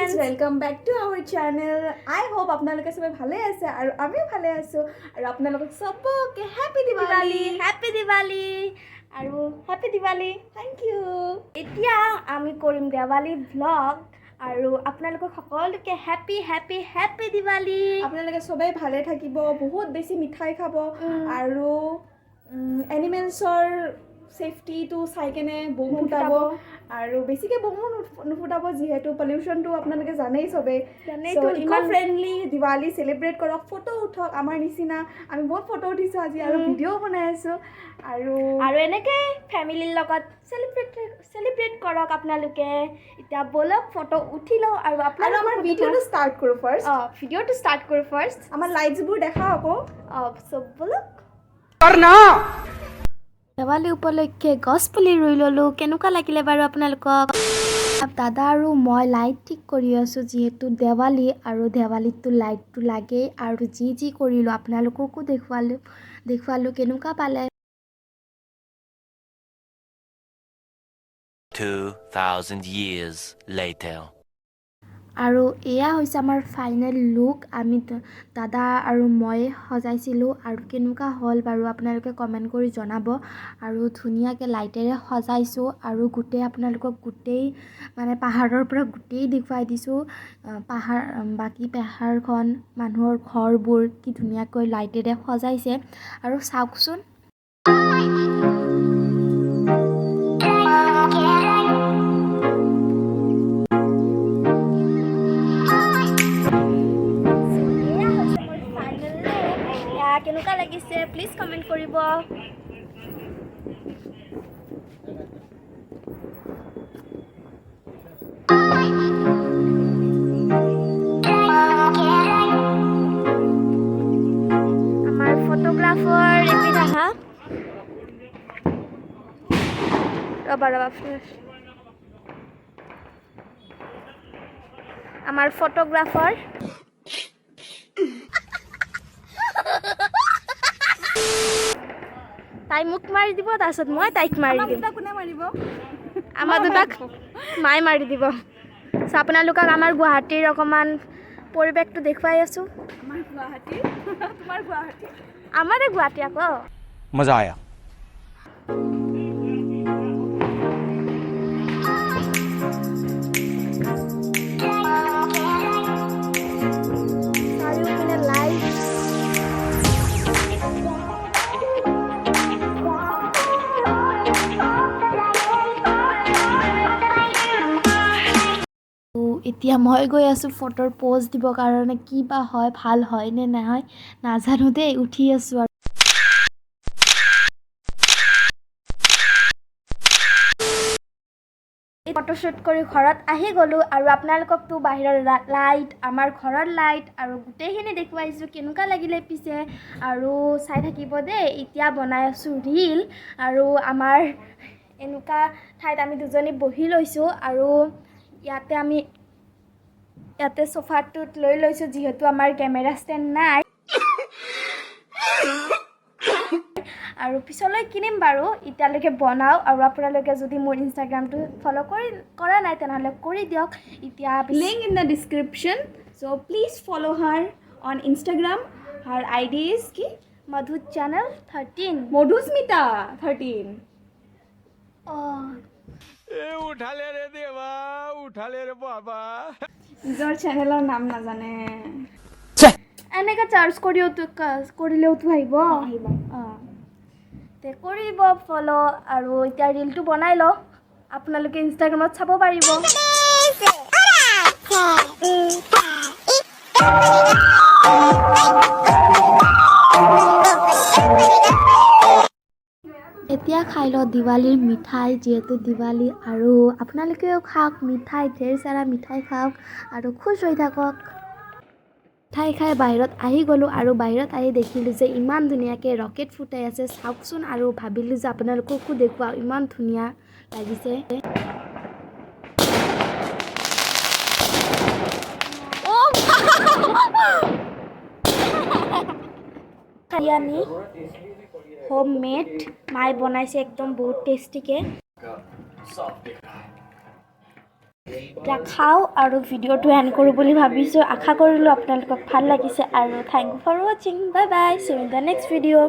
Friends, welcome back to our channel. I hope আপোনালোকে চবে ভালে আছে আৰু আমিও ভালে আছোঁ আৰু আপোনালোকক চবকে হেপী দিৱালী। হেপী দিৱালী আৰু হেপী দিৱালী। Thank U. এতিয়া আমি কৰিম দেৱালী ভ্লগ আৰু আপোনালোকক সকলোকে হেপী হেপী হেপী দিৱালী। আপোনালোকে চবেই ভালে থাকিব, বহুত বেছি মিঠাই খাব আৰু এনিমেলছৰ ছেফটিটো চাই কেনে বোম ফুটাব আৰু বেছিকৈ বোমো নুফুটাব, যিহেতু পলিউশ্যনটো আপোনালোকে জানেই চবেই। জানেইতো। ইক' ফ্ৰেণ্ডলি দিৱালী চেলিব্ৰেট কৰক, ফটো উঠক আমাৰ নিচিনা। আমি বহুত ফটো উঠিছোঁ আজি আৰু ভিডিঅ' বনাই আছোঁ আৰু আৰু এনেকৈ ফেমিলিৰ লগত চেলিব্ৰেট চেলিব্ৰেট কৰক আপোনালোকে। এতিয়া ব'লক, ফটো উঠি লওঁ আৰু আৰু আপোনালোক আমাৰ ভিডিঅ'টো ষ্টাৰ্ট কৰোঁ ফাৰ্ষ্ট। অঁ, ভিডিঅ'টো ষ্টাৰ্ট কৰোঁ ফাৰ্ষ্ট। আমাৰ লাইটছবোৰ দেখা আকৌ। অঁ, চ' ব'লক। দেৱালী উপলক্ষে গছ পুলি ৰুই ল'লোঁ। কেনেকুৱা লাগিলে বাৰু আপোনালোকক? দাদা আৰু মই লাইট ঠিক কৰি আছোঁ, যিহেতু দেৱালী আৰু দেৱালীততো লাইটটো লাগেই। আৰু যি যি কৰিলোঁ আপোনালোককো দেখুৱালোঁ দেখুৱালোঁ। কেনেকুৱা পালে? 2,000 years later. আৰু এয়া হৈছে আমাৰ ফাইনেল লুক। আমি দাদা আৰু মই সজাইছিলোঁ আৰু কেনেকুৱা হ'ল বাৰু আপোনালোকে কমেণ্ট কৰি জনাব। আৰু ধুনীয়াকৈ লাইটেৰে সজাইছোঁ আৰু গোটেই আপোনালোকক গোটেই মানে পাহাৰৰ পৰা গোটেই দেখুৱাই দিছোঁ। পাহাৰ, বাকী পাহাৰখন, মানুহৰ ঘৰবোৰ কি ধুনীয়াকৈ লাইটেৰে সজাইছে আৰু চাওকচোন। এয়া হৈছে মোৰ ফাইনেল লুক। এয়া কেনেকুৱা লাগিছে প্লিজ কমেণ্ট কৰিব। আমাৰ ফটোগ্ৰাফাৰ ৰিপিট আহা। ৰ'বা ৰ'বা, আমাৰ ফটোগ্ৰাফাৰ। তাই মোক মাৰি দিব, তাৰপিছত মই তাইক মাৰি আমাক দিম। দুটা কোনে মাৰিব? আমাৰ দুটাক মায়ে মাৰি দিব। চ' আপোনালোকক আমাৰ গুৱাহাটীৰ অকণমান পৰিৱেশটো দেখুৱাই আছোঁ। আমাৰ গুৱাহাটী, তোমাৰ গুৱাহাটী। আমাৰে গুৱাহাটী আকৌ। मजा आया। চাৰিওপিনে লাইট। এতিয়া মই গৈ আছোঁ ফটোৰ প'জ দিবৰ কাৰণে। কি বা হয়, ভাল হয় নে নহয় নাজানো দেই। উঠি আছোঁ আৰু ফটোশ্বুট কৰি ঘৰত আহি গ'লোঁ আৰু আপোনালোককতো বাহিৰৰ লাইট, আমাৰ ঘৰৰ লাইট আৰু গোটেইখিনি দেখুৱাইছোঁ। কেনেকুৱা লাগিলে পিছে আৰু চাই থাকিব দেই। এতিয়া বনাই আছোঁ ৰীল আৰু আমাৰ এনেকুৱা ঠাইত আমি দুজনী বহি লৈছোঁ আৰু ইয়াতে আমি ইয়াতে চোফাটোত লৈ লৈছোঁ, যিহেতু আমাৰ কেমেৰা ষ্টেণ্ড নাই আৰু পিছলৈ কিনিম বাৰু। এতিয়ালৈকে বনাওঁ আৰু আপোনালোকে যদি মোৰ ইনষ্টাগ্ৰামটো ফ'ল' কৰি কৰা নাই, তেনেহ'লে কৰি দিয়ক এতিয়া। Link in the description, so please follow her on Instagram. Her ID is কি? মধু চেনেল 13। মধুস্মিতা 13। অঁ। ए उठा ले रे देवा, उठा ले रे बाबा। নিজৰ চেনেলৰ নাম নাজানে। এনেকৈ চাৰ্চ কৰিওতো কৰিলেওতো আহিব। আহিব। অঁ, তে কৰিব ফ'ল' আৰু এতিয়া ৰীলটো বনাই লওঁ, আপোনালোকে ইনষ্টাগ্ৰামত চাব পাৰিব। এতিয়া খাই লওঁ দিৱালীৰ মিঠাই, যিহেতু দিৱালী। আৰু আপোনালোকেও খাওক মিঠাই, ঢেৰ চাৰা মিঠাই খাওক আৰু খুচ হৈ থাকক। মিঠাই খাই বাহিৰত আহি গ'লোঁ আৰু বাহিৰত আহি দেখিলোঁ যে ইমান ধুনীয়াকৈ ৰকেট ফুটাই আছে, চাওকচোন। আৰু ভাবিলোঁ যে আপোনালোককো দেখুৱাওঁ, ইমান ধুনীয়া লাগিছে। বিৰিয়ানী হোম মেড, মায়ে বনাইছে একদম বহুত টেষ্টিকে। এতিয়া খাওঁ আৰু ভিডিঅ'টো এণ্ড কৰোঁ বুলি ভাবিছোঁ। আশা কৰিলোঁ আপোনালোকক ভাল লাগিছে আৰু thank you for watching. Bye bye, see in the next video.